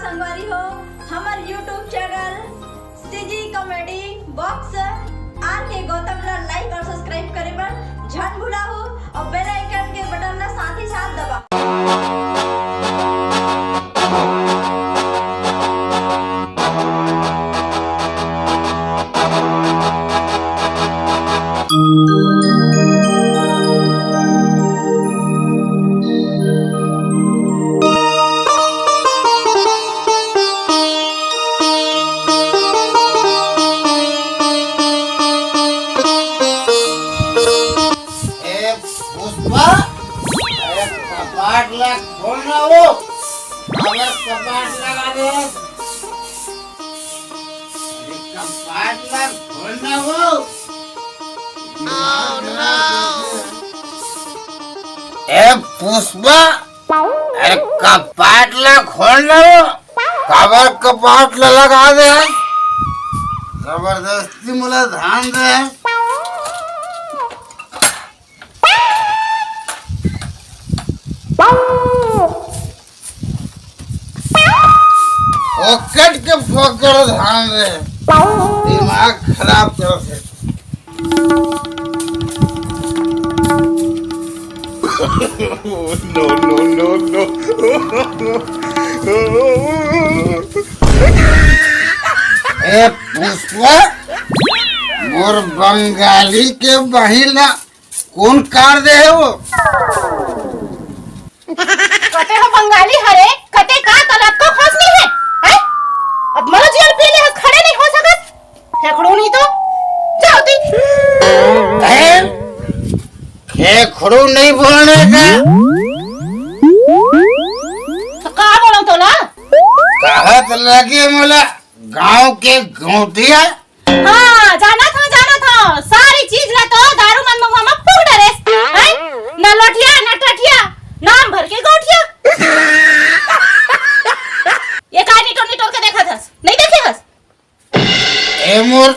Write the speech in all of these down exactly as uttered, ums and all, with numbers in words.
संगवारी हो, हमर YouTube channel CG comedy box R K Gautam ला लाइक और सब्सक्राइब करे बर झन भुलाहू और बेल आइकन के बटन ला साथ ही साथ दबा। ए पुष्पा, अरे कपाट ला खोल ना वो। अगर कपाट लगा दे, अरे कपाट ला खोल ना वो। ए पुष्पा, अरे कपाट ला खोल ना वो। काबर कपाट ला लगा दे? जबरदस्ती मोला धान दे। फोकट के फोकट धान रे, दिमाग खराब कर दे। No, no, no, no। ए पुष्पा, मोर बंगाली के बहिन ला कोन काट दे हे वो? कते हो बंगाली हरे, कते का तलत को खोज नहीं है, हैं? अब मरो जियन पी ले, खड़े नहीं हो सकत। फेंकड़ू नहीं तो, जाओ ती। हैं? फेंकड़ू नहीं बोलने का। तो का बोलो तोला? कहत लगे मोला गांव के गौंटिया। हाँ, जाना था, जाना था। सारी चीज ला तो दारू मन महुआ में फूक डरेस। हैं? न लोटिया, न टटिया, नाम भर के गौटिया। ये का निटोर निटोर के देखत हस? नहीं देखे हस? ए मोर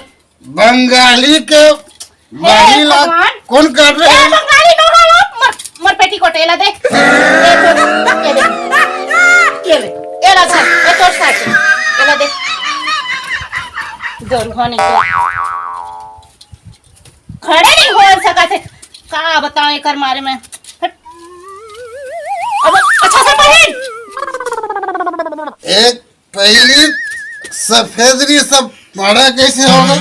बंगाली के हे बहिन ला भगवान। कोन काट रहे ए हैं? बंगाली बहू, मोर, मोर पेटीकोट, एला देख। ए तोर, ए देख। ये ले, एला धर, ए तोर साथ। एला देख। जोर होने के। खड़े नहीं हो सकत हे। का बताओ एकर मारे में। हट। अब अच्छा से पहन। एक पहली सफेद रही सब बड़ा कैसे होगा?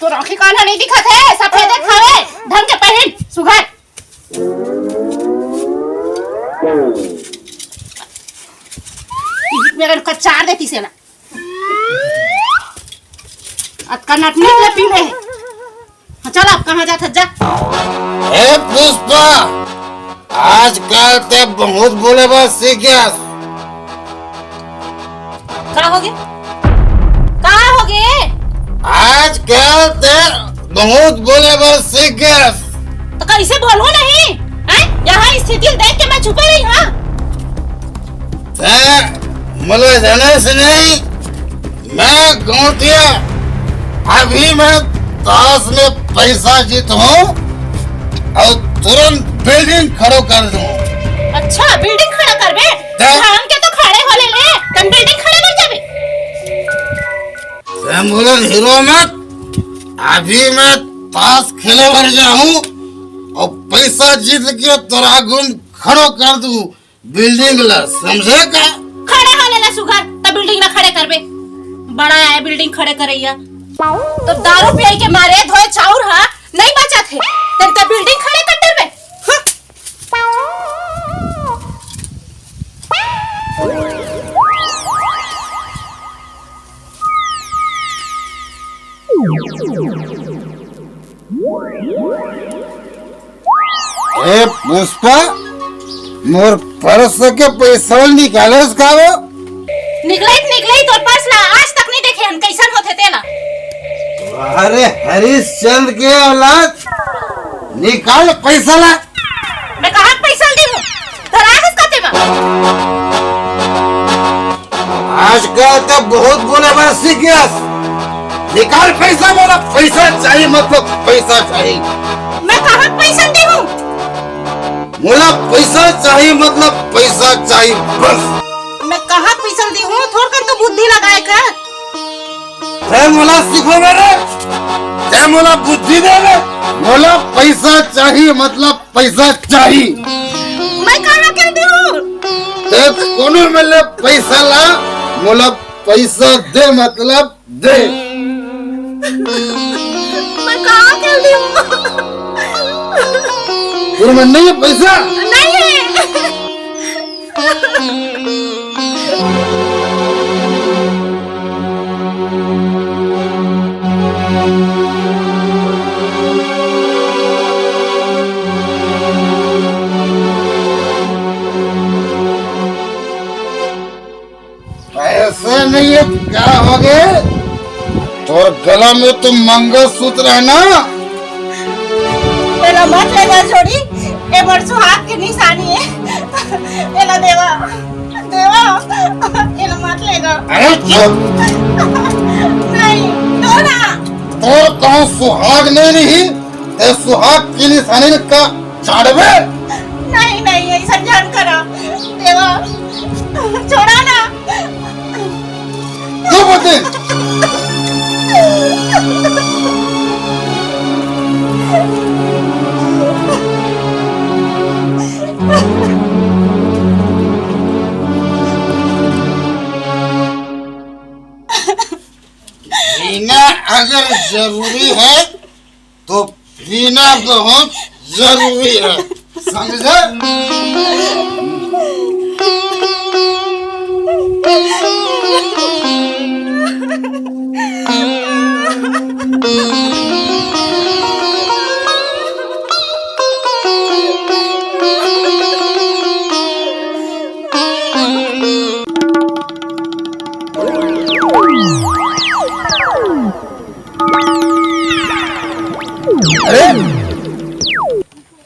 तोर आँखी कान नहीं दिखत हे, सफेद हवे, ढंग के पहन, सुघर। मेरे कचार देती से ना। अतका नटनी ले पी ले। हाँ, चल, अब कहाँ जात हस, जा। ए पुष्पा, आजकल ते बहुत बोले बर सीख गया। का होगे? का होगे? आजकल ते बहुत बोले बर सीख गया। तो कैसे बोलूं नहीं? हैं? यहाँ स्थिति देख के मैं चुपे रही, हाँ? ते मोला जाने से नहीं, मैं गौंटिया, अभी मैं ताश में पैसा जीतहूँ और तुरंत बिल्डिंग खड़ो कर दूँ। अच्छा, बिल्डिंग खड़ा करबे? ते- धान के तो खड़े हो ले ले, तन बिल्डिंग खड़ा कर जाबे। ते मोला हीरो मत, अभी मैं ताश खेले बर जाहूँ और पैसा जीत के तोर आगू म खड़ो कर दूँ। बिल्डिंग ला समझे का? खड़े हो लेला सुघर, त बिल्डिंग ला खड़े करबे। बड़ा आय बिल्डिंग खड़े करइया। तो दारू पियई के मारे धोए चाउर हा नहीं बचत हे, तब त बिल्डिंग खड़े कर डरबे। हं। ए पुष्पा, मोर पर्स के पैसा निकालेस का वो? निकलई, निकलई तोर पर्स ला, आज तक नहीं देखे हन, कैसन होथे तेला। अरे हरिश्चंद्र के औलाद, निकाल पैसा ला। मैं कहाँ पैसा दी हूँ? धरा है इसका तेमा। आजकल तो बहुत बोले बर सीख गया। निकाल पैसा, मोला पैसा चाहिए, मतलब पैसा चाहिए। मैं कहाँ पैसा दी हूँ? मोला पैसा चाहिए, मतलब पैसा चाहिए, बस। मैं कहाँ चल दी हूँ, थोड़कन तो बुद्धि लगाए कर। तैं मोला सिखोबे रे, तैं मोला बुद्धि देबे। मोला पैसा चाही, मतलब पैसा चाही। मैं कहाँ कर दी हूँ? तैं कोनो मेर ले पैसा ला, मोला पैसा दे, मतलब दे। मैं कहाँ कर दी हूँ? तेरे में नहीं है पैसा? नहीं है। पैसा नहीं है तो क्या हो गए? तोर गला में तो मंगलसूत्र है ना? एला मत लेगा छोड़ी, ए मोर सुहाग के निशानी है। एला देवा, देवा, एला मत लेगा। अरे चुप! नहीं, दो ना। तोर कहूँ सुहाग नहीं रही, ते सुहाग के निशानी का छाड़बे? नहीं, नहीं, ऐसा जान करा। देवा, छोड़ा ना। चुप होते। जीना अगर जरूरी है तो पीना बहुत जरूरी है, समझे? अरे,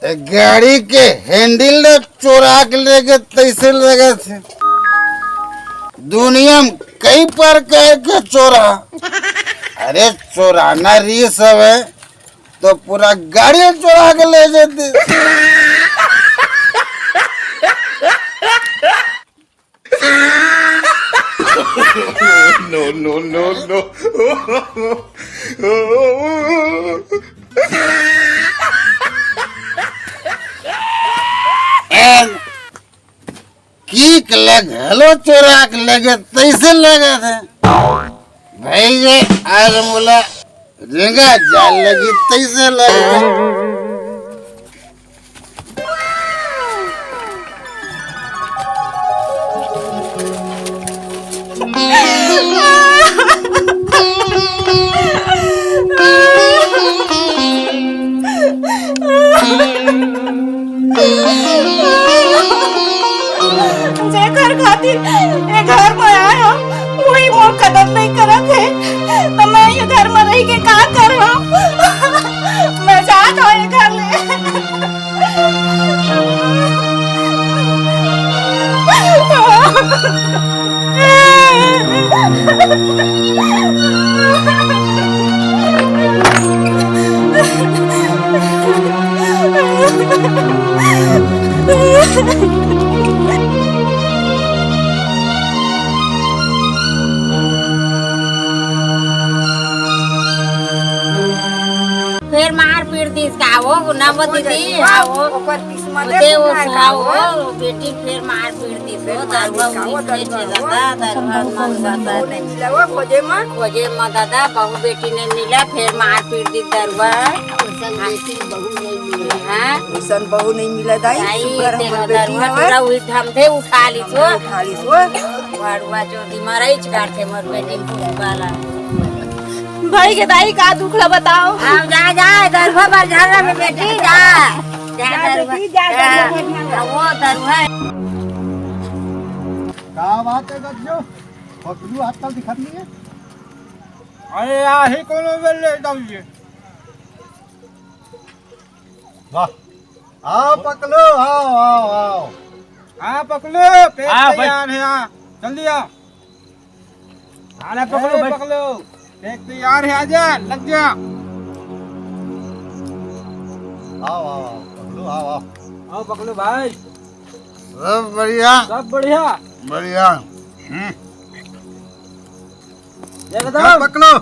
ए गाड़ी के हैंडल ल चोरा के लेगे तैसे लगत हे। दुनिया में कई प्रकार के चोरा। अरे, चोराना रिहिस हवे तो पूरा गाड़ी ल चोरा के ले जाते। No, no, no, no. एन कीक ल घलो चोरा के लेगे तैसे लगत हे। भई गे, आज मोला रेंगा जाल लगी तैसे लगत हे। जेकर खातिर ए घर म आए हंव, वही मोर कदर नइ करत हे, त मैं ए घर म रहि के का करहूं? मैं जात हंव ए घर ले। फेर मार पीट दिस का वो, नव दीदी, हाँ, वो। ओकर किस्मत ओते है, वो का सुहाव वो। हो, बेटी फेर मार पीट दिस फेर वो, मार दरुआ पीट का वो, उही दरुआ हो। दादा, दरुआ मन दादा। बहू नहीं मिला वो, खोजे मा। खोजे मा दादा, बहू बेटी नहीं मिला, फेर मार पीट दिस दरुआ। ओइसन बेटी बहू नहीं मिला। हाँ? ओइसन बहू नहीं मिला दाई, दाई, सुघर तेरा हमर बेटी दरुआ हवे। पूरा उही धमधे उठा लिस वो। उठा लिस वो। भड़ुआ चोदी मरई च काटथे मोर बेटी वाला। भाई के दाई का दुख ला बताओ। हाँ, जा, जा, दरुआ बर झाला में बेटी, जा। जा, जा, दरुआ। बेटी, जा, जा, दरुआ। जा, वो दरुआ। का बात है गज्जू? पकड़ू आजकल दिखत नहीं है। अरे, आही कोनो बेर ले जाइए। वाह। आओ पकलो, आओ, आओ, आओ। हाँ पकलो, पेट हाँ, भाई। तैयार है, आ, जल्दी आओ। अरे पकलो, अरे भाई। पकलो, पेट तैयार है, आजा, लग जा। आओ, आओ, आओ, पकलो, आओ, आओ। आओ पकलो भाई। सब बढ़िया? सब बढ़िया। बढ़िया। हम्म। एकदम। पकलो,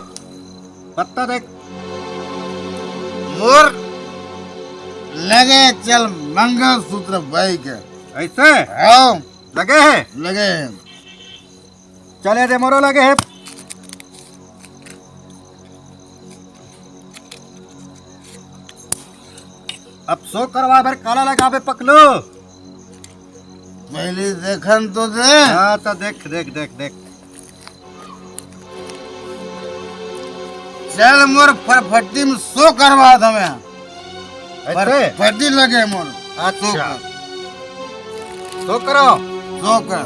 पत्ता देख। मोर लगे चल मंगलसूत्र बाई के। ऐसे हाँ। लगे है? लगे है। चले दे मोरो लगे है। अब सो करवा बर काला लगाबे पकलो। पहले देखन तो दे। हाँ, तो देख, देख, देख, देख। चल मोर फरफट्टी में सो करवा दे मैं। ऐसे? फरफट्टी लगे मोर। अच्छा। सो कर। सो करो। सो कर।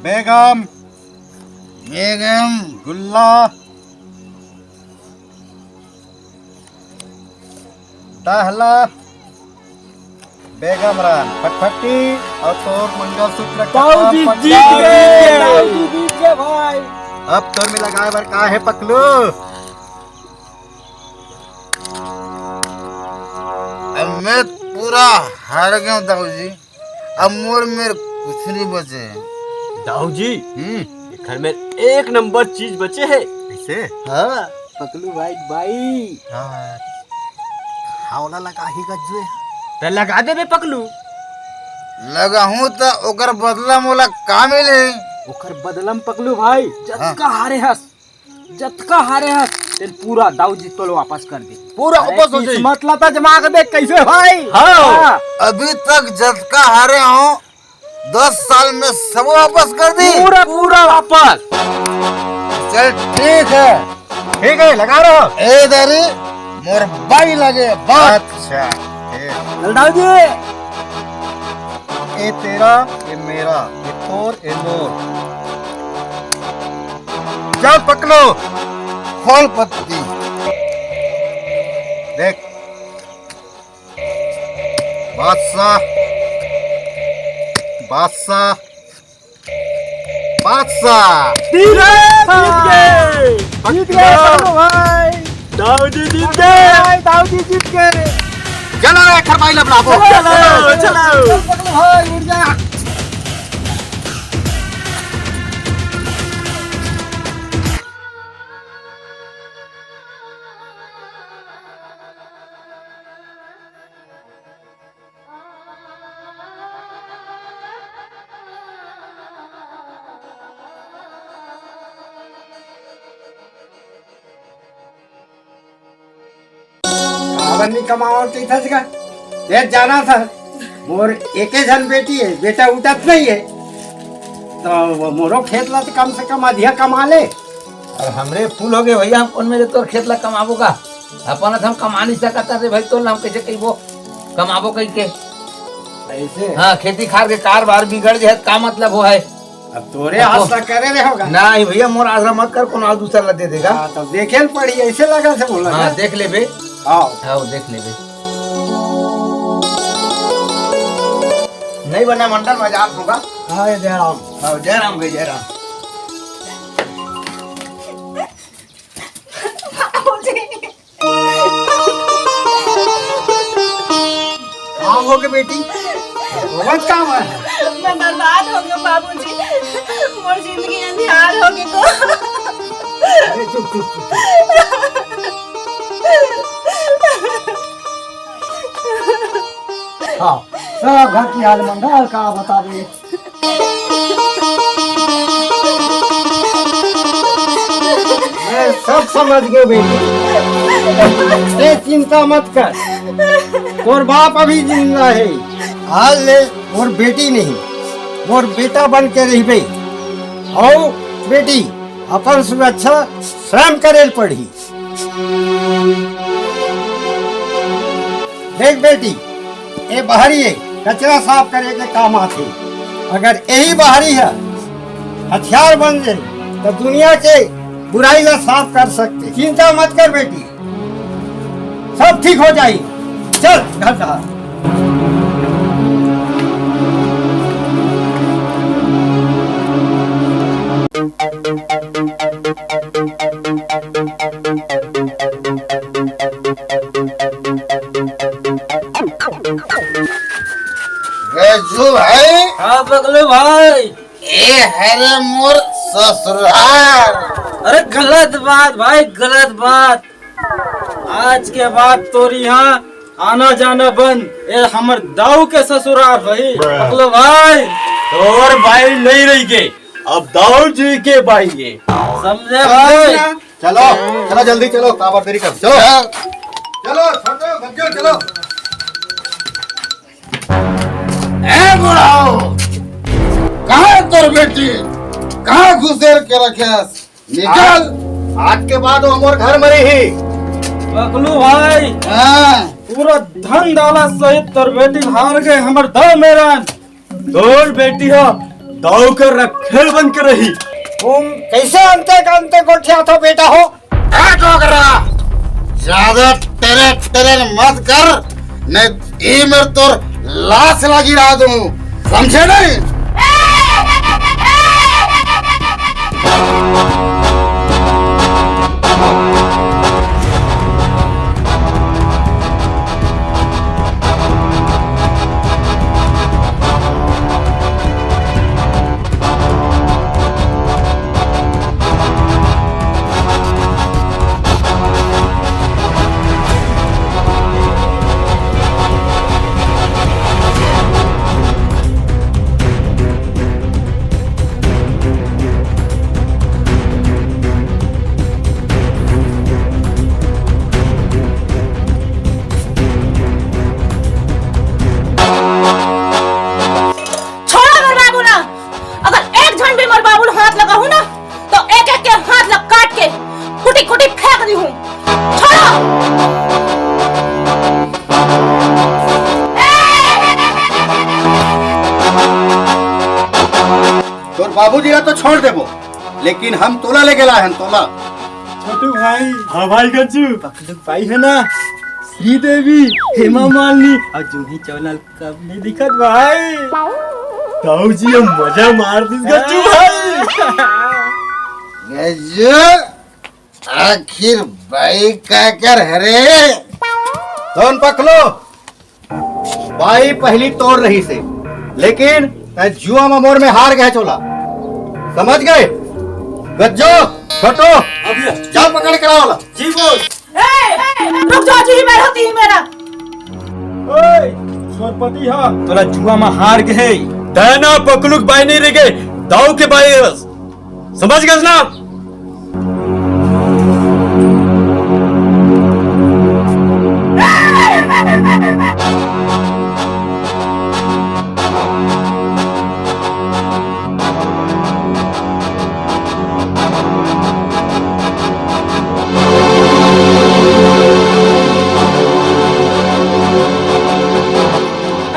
बेगम। बेगम। गुल्ला। दहला। बेगम रान फटफटी और तोर मंगलसूत्र खतम। दाऊ जी जीत गए, दाऊ जी जीत गए भाई। अब तोर में लगाए बर का है पकलू? अब मैं पूरा हार गया दाऊ जी। अब मोर मेर कुछ नहीं बचे है। दाऊ जी, हम्म। घर में एक नंबर चीज बचे है। कैसे? हाँ, पकलू भाई बाई। हाँ, खावला लगा ही गज्जे। त लगा दे बे पकलू। लगाहूं त ओकर बदला मोला का मिले? ओकर बदला में पकलू भाई, जतका हाँ। हारे हस, जतका हारे हस, तेन पूरा दाऊ जी तोल वापस कर दे। पूरा अरे वापस हो जाई। किस्मत ला त जमा के देख कैसे भाई। हाँ। हाँ। अभी तक जतका हारे हो, दस साल में सब वापस कर दी। पूरा, पूरा वापस। चल ठीक है। ठीक है, लगा रहो। ए दारी, मोर बाई लगे, बात। अच्छा, ठीक। चल दाऊ जी। ए तेरा, ए मेरा, ए तोर, ए मोर। चल पकलो। खोल पत्ती। देख। बादशाह, बादशाह, बादशाह। जीत गए, जीत गए, जीत गए, पकलो। पकलो भाई। दाऊ जी जीत गए। भाई, दाऊ जी जीत गए। चलो रे, खरपाई लपलाबो। चलो, चलो, चलो। चल, पकलो भाई, उठ जा। काबर नहीं कमावा कहिथस का? ये जाना था, मोर एके झन बेटी है, बेटा उठत नहीं है, तो वो मोरो खेत ला तो कम से कम अधिया कमा ले। अब हमरे फूल हो गए भैया, हम कौन मेरे तोर खेत ला कमाबो का? अपन हम कमा नहीं सकत रे भाई, तोर ला हम कैसे कहिबो कमाबो कहि के? ऐसे? हाँ, खेती खार के कारबार बिगड़ जाए, का मतलब हो है? अब तोरे अब तो आस ला करे रहे होगा। नहीं भैया, मोर आसरा मत कर, कोनो और दूसरा ला दे देगा। हाँ, तब देखे ल पड़ी, ऐसे लगा से बोला हाँ, ना। देख लेबे। आओ। आओ, देख लेबे। नहीं बना मंडल बाजार होगा। हाँ, ये जयराम। हाँ, जयराम भाई, जयराम। का हो गे बेटी? रोवत का है? मैं बर्बाद हो गया बाबूजी, मोर जिंदगी अंधियार हो गई तो। अरे चुप, चुप, चुप, चुप। हाँ, सब घर की हाल मंडल का बतावे। मैं सब समझ गए बेटी, ते चिंता मत कर, तोर बाप अभी जिंदा है। आज ले मोर बेटी नहीं, मोर बेटा बन के रहबे। अउ बेटी, अपन सुरक्षा स्वयं करे ल पड़ही। देख बेटी, ए बहरी है, कचरा साफ करे के काम आथे। अगर यही बहरी है हथियार बन जाए तो दुनिया के बुराई ला साफ कर सकते। चिंता मत कर बेटी, सब ठीक हो जाई। चल घर जा। गजू भाई। हाँ पगलू भाई। ए हरे मोर ससुराल। अरे गलत बात भाई, गलत बात। आज के बाद तोर इहाँ आना जाना बंद। ये हमर दाऊ के ससुराल होही। पकलू भाई, तोर बाई नहीं रहिगे, अब दाऊ जी के बाई हे। समझे भाई? चलो, चलो जल्दी चलो, काबर देरी कर, चलो। चलो छोटू, गज्जो, चलो। ए बुढ़ाऊ, कहाँ हे तोर बेटी? कहाँ घुसेर के रखे हस? निकल। आज के बाद वो हमर घर म रही। पकलू भाई, हाँ। पूरा धन दौलत सहित तोर बेटी हार गे, हमर दाऊ मेरन। तोर बेटी ह दाऊ के रखेल बन के रही। तुम कैसे अंते का अंते गोठियाथो बेटा हो? ए डोकरा, ज्यादा टेरे टेरे मत कर, नहीं ई मेर तोर लाश ला गिरा दूं, समझे नहीं? छोड़ो मोर बाबू ला। अगर एक झन भी मोर बाबू ला हाथ लगाहू ना, तो एक एक के हाथ ला काट के कुटी कुटी फेंक दिहूं। छोड़ो। तोर बाबूजी ला तो छोड़ देबो, लेकिन हम तोला लेके लाए हन, तोला। छोटू भाई। हाँ भाई गज्जू। पकलू भाई हे ना, श्रीदेवी, हेमा मालिनी अउ जूही चावला कब नहीं दिखत भाई। दाऊ जी, हम मजा मार दिस गज्जू भाई। गज्जू, आखिर बाई काकर हरे? कौन पकलू? बाई पहली तोर रहिसे, लेकिन तैं जुआ म मोर में हार गे हस ओला। समझ गे? गज्जो, छोटू, हाँ भैया। जा पकड़ के लाओ ला। जी बॉस। ए, ए, रुक जाओ जी, मैं होती ही मेरा। ओए, सरपति हा, तोला जुआ म हार गे हे। तैं ना पकलू के बाई नहीं रहिगे, दाऊ के बाई हस। समझ गेस ना?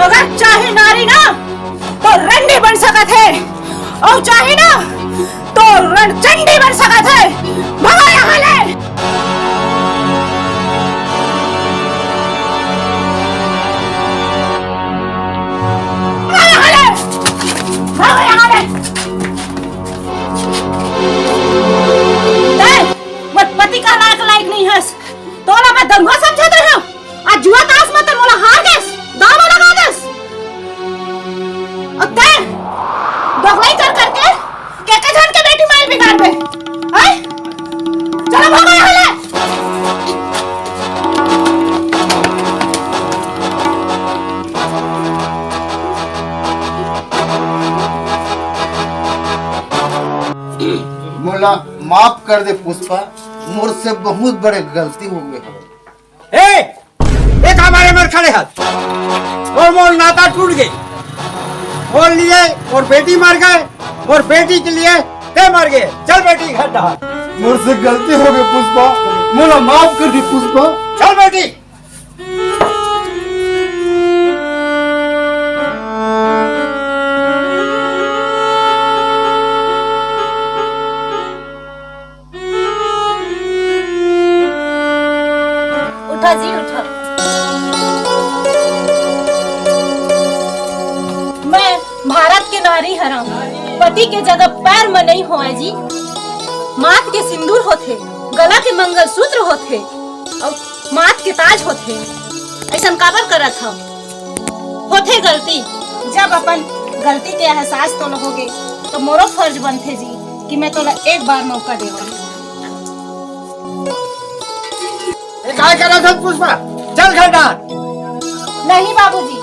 अगर चाहे नारी ना, तो रंडी बन सकत हे, अउ चाहे ना, तो रणचंडी बन सकत हे। भगा यहाँ ले। भगा यहाँ ले। भगा यहाँ ले। तैं मोर पति कहलाए के लायक नहीं हस। तोला मैं दरुहा समझत रहेंव। आज जुआ तास म तो मोला हार गेस, दाव लगा देस। अउ तैं दोगलई कर करके के के झन के बेटी माई बिगाड़ दे। हैं? चलो भागो यहाँ ले। मोला माफ कर दे पुष्पा, मोर से बहुत बड़े गलती हो गए। ए, ए का मारे मर खड़े हस? मोर, मोर नाता टूट गे। मोर लिए मोर बेटी मर गे, मोर बेटी के लिए तैं मर गे। चल बेटी घर डहार। मोर से गलती हो गई पुष्पा, मोला माफ कर दे पुष्पा। चल बेटी। उठा जी, उठा। मैं भारत के नारी हरंव, पति के जगह पैर म नइ होवय जी। माथ के सिंदूर होथे, गला के मंगलसूत्र होथे, अउ माथ के ताज होथे। अइसन काबर करत हव? होथे गलती, जब अपन गलती के एहसास तोला होगे, तो मोरो फर्ज बनथे जी कि मैं तोला एक बार मौका देवंव। काय करत हस पुष्पा? चल घर डार। नहीं बाबूजी,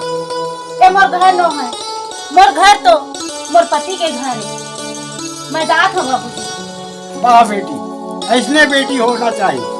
ये मोर घर नो है। मोर घर तो मोर पति के घर है। मैं जात हूँ बाबूजी। वाह बेटी, ऐसने बेटी होना चाहिए।